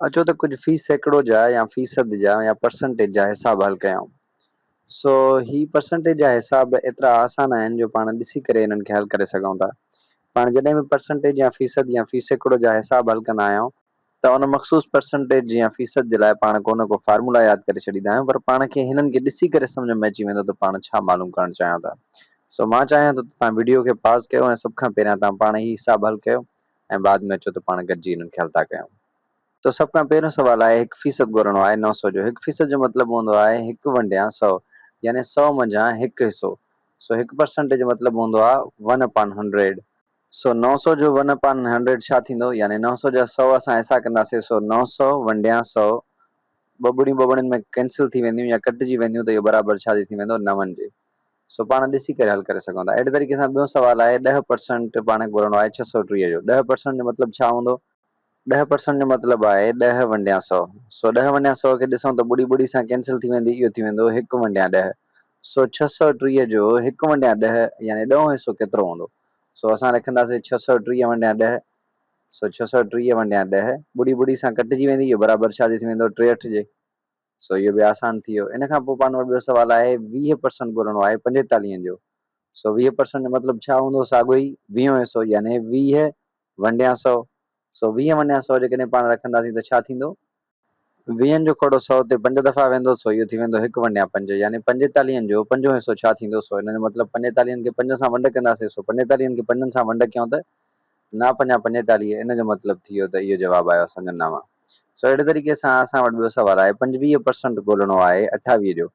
اچو ته ڪجهه في سيڪڙو جا يا فيصد جا يا پرسنٽيج جا حساب حل ڪيائون. سو هي پرسنٽيج جا حساب ايترا آسان آهن جو پاڻ ڏسي ڪري انهن کي حل ڪري سگهون ٿا. پاڻ جڏهن به پرسنٽيج يا فيصد يا في سيڪڙو جا حساب حل ڪندا آهيون ته ان مخصوص پرسنٽيج يا فيصد جي لاء پاڻ ڪو نه ڪو فارمولا ياد ڪري ڇڏيندا آهيون پر پاڻ کي هنن کي ڏسي ڪري سمجهه ۾ اچي ويندو ته پاڻ ڇا معلوم ڪرڻ چاهيون ٿا. سو مان چاهيان ٿو ته توهان وڊيو کي پاز ڪيو ۽ سڀ کان پهريان توهان پاڻ هي حساب حل ڪيو ۽ بعد ۾ اچو ته پاڻ گڏجي انهن کي حل ٿا ڪيون. ته سڀ کان پهريون سوال آهي هڪ فيصد ڳولڻو آهي 900 جو. هڪ فيصد جو مطلب هوندو آهي هڪ ونڊيان سئو يعني سئو منجهان هڪ حصو. سو هڪ پرسنٽ جو مطلب هوندو آهي ون اپان هنڊريڊ. سو 900 جو ون اپان هنڊريڊ ڇا ٿيندو يعني 900 جا سئو اسان حصا ڪنداسين سو 900 ونڊيان سئو ٻه ٻڙيون ٻه ٻڙين ۾ ڪينسل ٿي وينديون يا ڪٽجي وينديون ته اهو برابر ڇا جي ٿي ويندو نون جي. سو پاڻ ڏسي ڪري حل ڪري سگهون ٿا. اهڙي طريقي سان ٻيون سوال آهي 10% پاڻ کي ڳولڻو آهي 630 جو. 10% جو مطلب ڇا هوندو؟ 10% جو مطلب آهي ڏهه ونڊيان سئو. سو ڏهه ونڊيان سئو کي ڏسون ته ٻڙي ٻڙي سان ڪينسل ٿي ويندي اهو ٿي ويندو هڪ ونڊيان ڏهه. سو 630 جو هڪ ونڊيان ڏهه يعني ڏهون حصو ڪيترو هوندو؟ سو اسان لکنداسين 630 ونڊيان ڏهه. سو 630 ونڊيان ڏهه ٻڙي ٻڙي سان ڪٽجي ويندي اهو برابر ڇا جي ٿي ويندو 63 جي. سو اهو به آسان ٿي ويو. ان کان پوء پاڻ وٽ ٻيو سوال آهي 20 پرسنٽ ڳولڻو آهي پنجيتاليهن جو. سو 20 پرسنٽ جو مطلب ڇا هوندو؟ ساڳيو ئي ويهون حصو يعني 20 ونڊيان سئو. سو 20 ونڊيان سئو جيڪڏهن پاڻ رکنداسين ته ڇا ٿيندو؟ ويهن جو کوڙو سئو تي پنج دفعا ويندو سو اهو ٿي ويندو هڪ ونڊيان پنج يعني پنجيتاليهن جو پنجون حصو ڇا ٿيندو؟ سو ان جو مطلب پنجيتاليهن کي پنج سان ونڊ ڪنداسين سو پنجيتاليهن کي پنجن سان ونڊ ڪيون ته نا پنجا 45 ان جو مطلب ٿي ويو ته اهو جواب آيو اسان جو نو. سو اهڙي طريقي سان اسان وٽ ٻيو سوال آهي 25 پرسنٽ ڳولڻو آهي 28 جو.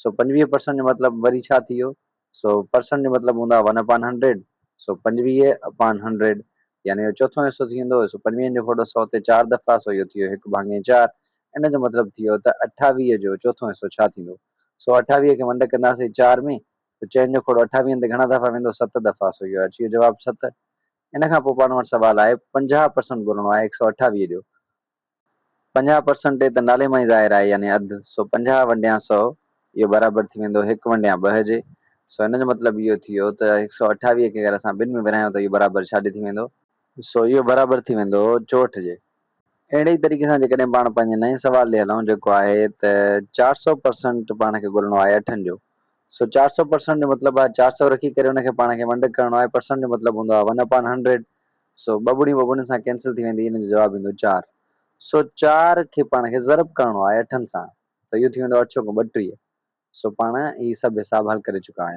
سو 25 پرسنٽ جو مطلب وري ڇا ٿي ويو؟ سو پرسنٽ جو مطلب هوندو آهي ون اپان هنڊريڊ. سو 25 اپان هنڊريڊ يعني اهو چوٿون حصو ٿي ويندو. سو پنجويهن جو کوڙو سئو تي چار دفعا سو اهو ٿي ويو هڪ ڀاڱي چار. ان جو مطلب ٿي ويو ته 28 جو چوٿون حصو ڇا ٿيندو؟ سو 28 کي ونڊ ڪنداسين چار ۾ ته چئن جو کوڙو اٺاويهن تي گهڻا دفعا ويندو؟ ست دفعا. سو اهو اچي ويو جواب ست. ان کان پوء پاڻ وٽ سوال آهي 50 پرسنٽ ڳولڻو آهي 128 جو. 50 پرسنٽ ته نالي مان ئي ظاهر آهي يعني اڌ. سو 50 ونڊيان سئو اهو برابر ٿي ويندو هڪ ونڊيان ٻه جي. سو ان جو مطلب اهو ٿي ويو ته 128 کي اگر اسان ٻن ۾ ورهايون ته اهو برابر ڇا جي ٿي ويندو؟ سو اهو برابر ٿي ويندو 64 جي. اهڙي ئي طريقي سان جيڪڏهن پاڻ پنهنجي نئين سوال ڏي هلون جيڪو آهي ته 400 پرسنٽ پاڻ کي ڳولڻو آهي اٺن جو. سو 400 پرسنٽ جو مطلب آهي 400 رکي ڪري ان کي پاڻ کي ونڊ ڪرڻو آهي پرسنٽ جو مطلب هوندو آهي ون اپان هنڊريڊ سو ٻه ٻڙيون ٻه ٻڙين سان ڪينسل ٿي ويندي ان جو جواب ايندو چار. سو چار کي پاڻ کي ضرب ڪرڻو آهي اٺن سان ته اهو ٿي ويندو اٺ چوڪ 32. سو پاڻ هي سڀ حساب حل ڪري چڪا آهيون.